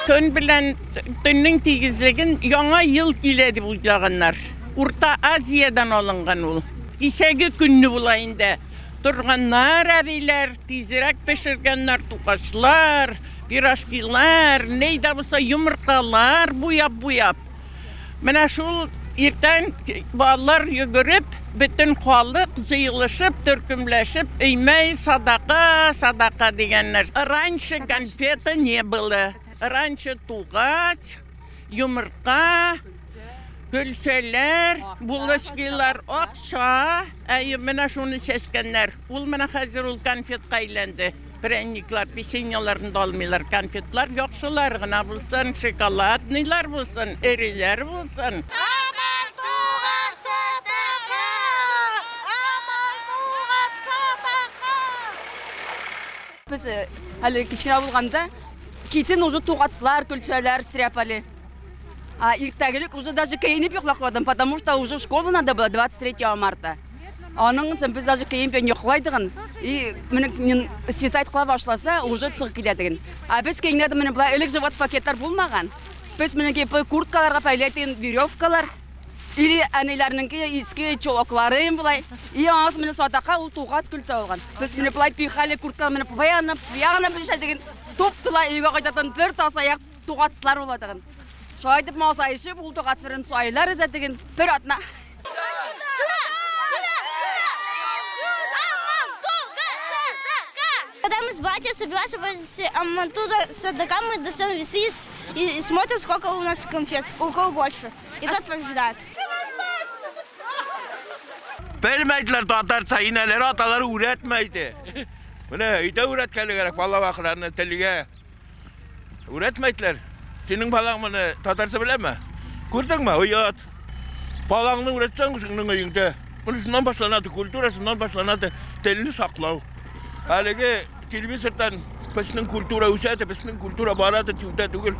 Көн белән төннең тигезлеген яңа ел килә дип уйлаганнар. Урта Азиядән алынган ул. Кичәге көнне була инде. Торганнар әбиләр, тизрәк пешергәннәр тукачлар, пирожкилар, ни дә булса йомыркалар буяп-буяп. Менә шул иртән балалар йөгереп, бөтен халык җыелышып, төркемләшеп, өймәй садака, садака дигәннәр. Раньше конфеты не было. Раньше тугач, йомырка, көлчәләр, булочкилар, акча, әйе, менә шуны чәчкәннәр. Ул менә хәзер ул конфетка әйләнде. Пряниклар, печеньеларны да алмыйлар. Конфетлар яхшылар гына булсын, шоколадныйлар булсын, эриләр булсын. Без әле кечкенә булганда китен уже тугацлар, көлчәләр стряпали. А иртәгелек уже даже киенеп йоклап куйдым, потому что уже в школу надо было 23 марта. Аның өчен без даже киенеп йоклайдыгын. И менә светать кыла башласа, уже чыгып китә диген. А без киеннәрдә менә болай элек живот пакетлар булмаган. Без менә курткаларга пәйләйтен веревкалар или әниләрнеңке иске чолоклары болай. И аңыз менә садака ул тугач көлчә алган. Без менә болай пихали куртка менә баягына ягына белешә диген. Туп-тула өйгә кайтатын бер тас аяк тугацлар була дигән. Шулай итеп масайышып, ул тугацларын сайлар эзә дигән бер атна. Когда мы с батей собираемся оттуда садака, мы достаем весы и смотрим, сколько у нас конфет, у кого больше. И тот побеждает. Белмәйделәр татарча, инәләре, аталары өйрәтмәйде. Менә өйдә өйрәткәне кирәк бала вакытларны телгә. Өйрәтмәйделәр. Синең балаң моны татарча беләме? Күрдеңме? Оят. Балаңны өйрәтсәң үзеңнең өеңдә. Моны шуннан башланады, культура шуннан башланады, телне саклау. Әлеге телевизордан безнең культура үсә, безнең культура бара диюдә түгел.